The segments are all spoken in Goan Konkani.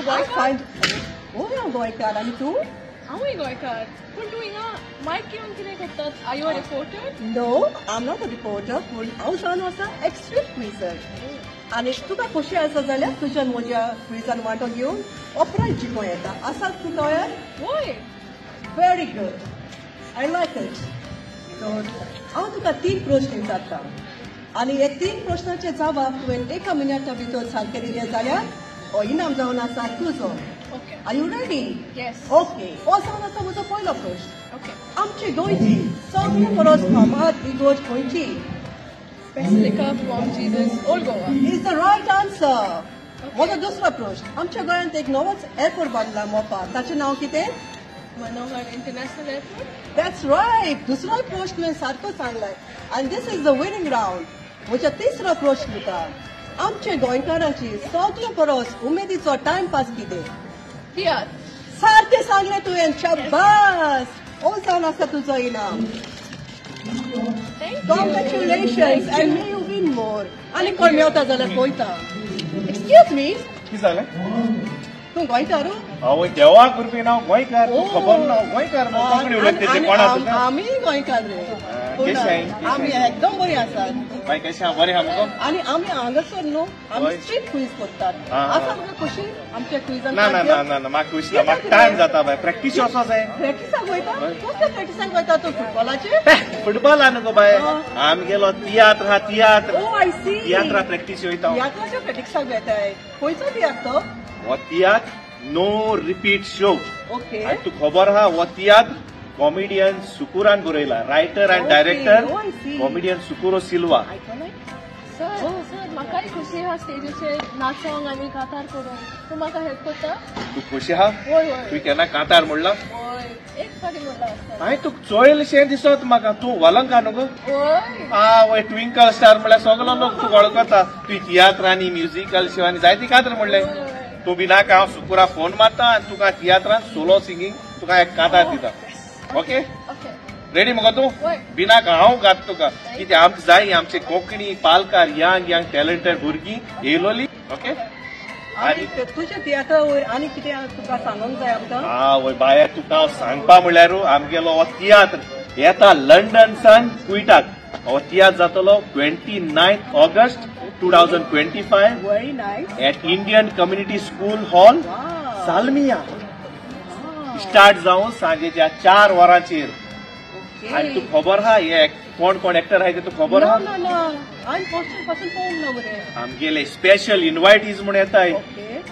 गोंयकार? हय, हांव गोंयकार. आनी तूं? हांवूय गोंयकार. पूण तूं हिंगा मायक घेवन कितें करतात? Are you a reporter? No, I am not a reporter. पूण हांव जावन आसा एक स्ट्रीट क्विजर. आनी तुका खोशी आसा जाल्यार तुज्यान म्हज्या क्विजान वांटो घेवन हो प्रायज जिखूं येता. आसा तूं तयार? हय. Very good, I like it. So हांव तुका 3 प्रश्न विचारता आनी हे 3 प्रश्नाचे जवाब तुवें एका मिनटा भितर सारके दिले जाल्यार हो इनाम जावन आसा तुजो. Okay. Are you ready? Yes. Okay. हो जावन आसा म्हजो पयलो प्रश्न. ओके. आमची गोंयची सगळे परस फामाद इगोर्ज खंयची? Basilica of Bom Jesus, Old Goa. Is the right answer. म्हजो दुसरो प्रश्न. आमच्या गोंयांत एक नवोच एअरपोर्ट बांदला मोपा, ताचें नांव कितें? Manohar International Airport. That's right. दुसरो प्रश्न तुवें सारको सांगलाय. आनी this is the winning round. म्हजो तिसरो प्रश्न तुका. आमच्या गोंयकारांची सगळे परस उमेदीचो टायमपास कितें? तियात्र. सारकें सांगलें तुवें. शाबास. हो जावन आसा तुजो इनाम. Thank you. Congratulations and may you win more. आनी कोण मेवता जाल्यार पळयता. Excuse me. कितें जालें? तूं गोंयकार? हांव देवा कृपेन हांव गोंयकार. खबर ना हांव गोंयकार. कोंकणी उलयता ते कोणा तुका? आमी गोंयकार रे. आमी एकदम बरी आसात. बाय कशें आहा? बरें आहा मुगो? आनी आमी हांगासर न्हू आमी स्ट्रीट क्वीज करतात. आसा म्हाका खोशी आमच्या क्विजान? ना ना ना ना ना, म्हाका खोशी ना. म्हाका टायम जाता बाय. प्रॅक्टीस वचो जाय. प्रॅक्टिसाक वयता? कसल्या प्रॅक्टिसाक वयता तूं? फुटबॉलाचे? फुटबॉला न्हू गो बाय, आमगेलो तियात्र आहा. तियात्र. Oh, I see. तियात्रा प्रॅक्टीस वयता. तियात्राच्या प्रॅक्टिसाक वयताय? खंयचो तियात्र तो? हो तियात्र नो रिपीट शो. ओके. आनी तुका खबर आहा, हो तियात्र कॉमेडियन सुकुरान बरयला. Writer and director comedian Socorro Silva. Sir, sir, म्हाकाय खुशी आहा स्टेजीचेर नाचोंक आनी कांतार करूंक. तूं म्हाका हेल्प करता? तूं खुशी आहा? हय हय. तुवें केन्ना कांतार म्हणला? हय, एक फावटी म्हणला आसता. हांवें तुका चोयलशें दिसत म्हाका. तूं वलंका न्हू गो? हय. आवय, ट्विंकल स्टार म्हणल्यार सगलो लोक तुका वळखता. तुवें तियात्र आनी म्युजिकल शो आनी जायती कांतार म्हणलें. तूं बी नाका, हांव सुकुरा फोन मारता आनी तुका तियात्रान सोलो सिंगींग तुका एक कांतार दिता. ओके? रेडी मुगो तूं? बिनाका हांव गात तुका. कित्याक आमकां जाय आमचे कोंकणी पालकार यंग यंग टॅलंटेड भुरगीं येयलोली. ओके? आनी तुज्या तियात्रा वयर आनी कितें तुका सांगूंक जाय आमकां? आवय बाये, तुका हांव सांगपा म्हणल्यार आमगेलो हो तियात्र येता लंडन सान कुयटाक. हो तियात्र जातलो 29 August 2025. Very nice. At Indian Community School Hall, Salmiya. Start जावन सांजेच्या 4 वरांचेर. आनी तुका खबर आहा हे कोण कोण एक्टर आहाय ते तुका खबर आहा? ना ना, हांवें पोस्टर पासून पळोवंक ना मरे. आमगेले स्पेशल इनवायटीज म्हूण येताय.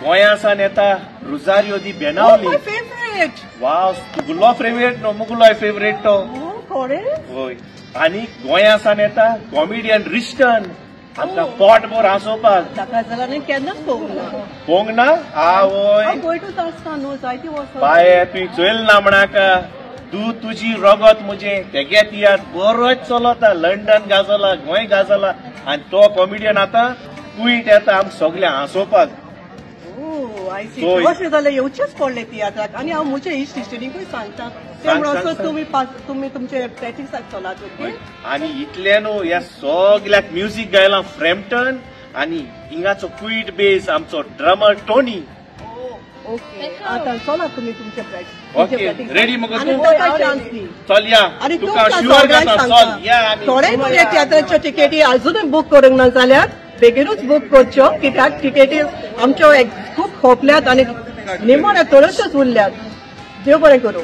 गोंया सान येता Rosario the Benaulim. My favourite. वाव, तुगलो फेवरेट न्हू, मुगलोय फेवरेट तो. खरें? हय. आनी गोंया सान येता कॉमेडियन रिस्टन. आमकां पोटभर हांसोवपाक. ताका जाल्यार केन्नाच पळोवंक ना. पळोवंक ना? आवय, हांव गोंयटूच आसता न्हू जायती वर्सां. बाये, तुवें चोयल ना म्हणाका. तूं तुजी रगत म्हजें तेगे तियात्र बरोच चलता. लंडन गाजला, गोंय गाजला. आनी तो कॉमेडियन आतां कुयट येता आमकां सगळें हांसोवपाक. I see. अशें जाल्यार येवचेंच पडलें तियात्राक. आनी हांव म्हज्या इश्ट इश्टिणींकूय सांगता ते म्हणून तुमी तुमचे प्रॅक्टिसाक चलात. आनी इतलें न्हू, ह्या सगल्याक म्युजीक गायलां फ्रॅम्पटन आनी हिंगाचो कुयट बेस आमचो ड्रमर टोनी. ओके, आतां चला तुमी तुमचे प्रॅक्टीस. ओके, रेडी मुगो तूं? चान्स दी. चल या, तुका शुअर गाता. चल या. आमी थोडे थोडे तियात्राच्यो टिकेटी अजुनूय बूक करूंक ना जाल्यार बेगीनूच बूक करच्यो, कित्याक टिकेटी आमच्यो खूब खोपल्यात आनी निमाण्या थोड्योश्योच उरल्यात. देव बरें करूं.